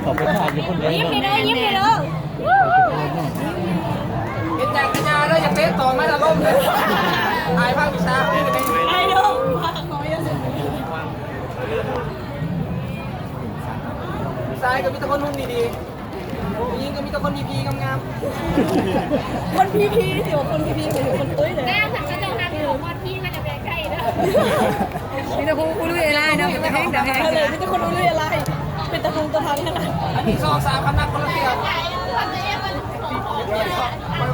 ຍິ້ມໃຫ້ເດີ ຍິ້ມໃຫ້ເດີ. ເຮັດຫຍັງກະຢ່າເດີ ຢ່າເຕະຕອນມາອາລົມເດີ. ອາຍພາກວິຊາ ອາຍເດີ. ຜູ້ຊາຍກະມີແຕ່ຄົນຫຸ່ນດີໆ ຜູ້ຍິງກະມີແຕ່ຄົນພີໆງາມໆ. ຄົນພີໆ ຊິວ່າຄົນພີໆ ຄົນຕຸ້ຍເລີຍ. ແຕ່ຖ້າເຂົາເຈົ້າຮັກເຮົາ ຮອດພີເຮົາຈະໄປໃກ້ເດີ. ມີແຕ່ຜູ້ອຸລຸຍອາລາຍເນາະ ເປັນຕາແພງຕາແພງ ເອີ ມີແຕ່ຄົນອຸລຸຍອາລາຍ ເປັນຕາຫົງຕາທັງຫັ້ນນະ. ອັນນີ້ສອງສາມຄັນນັບຄົນລະເທື່ອ. ໂ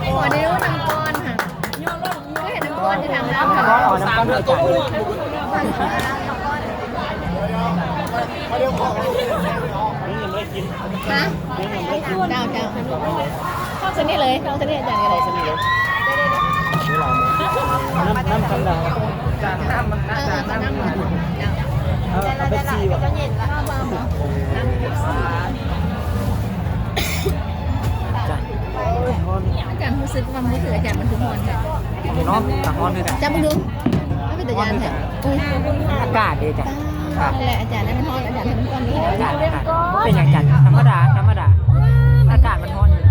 ອ້ ເດວນຳກ່ອນຫະ ເຫັນນຳກ່ອນຢູ່ທາງນັ້ນຫະ. ສາມເທື່ອໂຕ. ຮະ? ເຈົ້າ ເຈົ້າ ເຂົ້າຊັ້ນນີ້ເລີຍ ເຂົ້າຊັ້ນນີ້ອາຈານກະໄດ້. ນ້ຳ ນ້ຳທຳດາ ເອີ ເອົາເປັບຊີບໍ່? ອາຈານຮູ້ສຶກວ່າມືຖືອາຈານມັນຄືຮ້ອນແທ້ເນາະ. ຮ້ອນຄືກັນ ຈັບເບິ່ງດູ ມັນເປັນຕາຢ້ານແທ້. ອາກາດເດອາຈານ. ນັ້ນແຫຼະອາຈານ ມັນຮ້ອນ ອາຈານເປັນກ້ອນນີ້. ອາກາດ ອາກາດ ເປັນຫຍັງອາຈານ? ທຳມະດາ ທຳມະດາ ອາກາດມັນຮ້ອນຢູ່.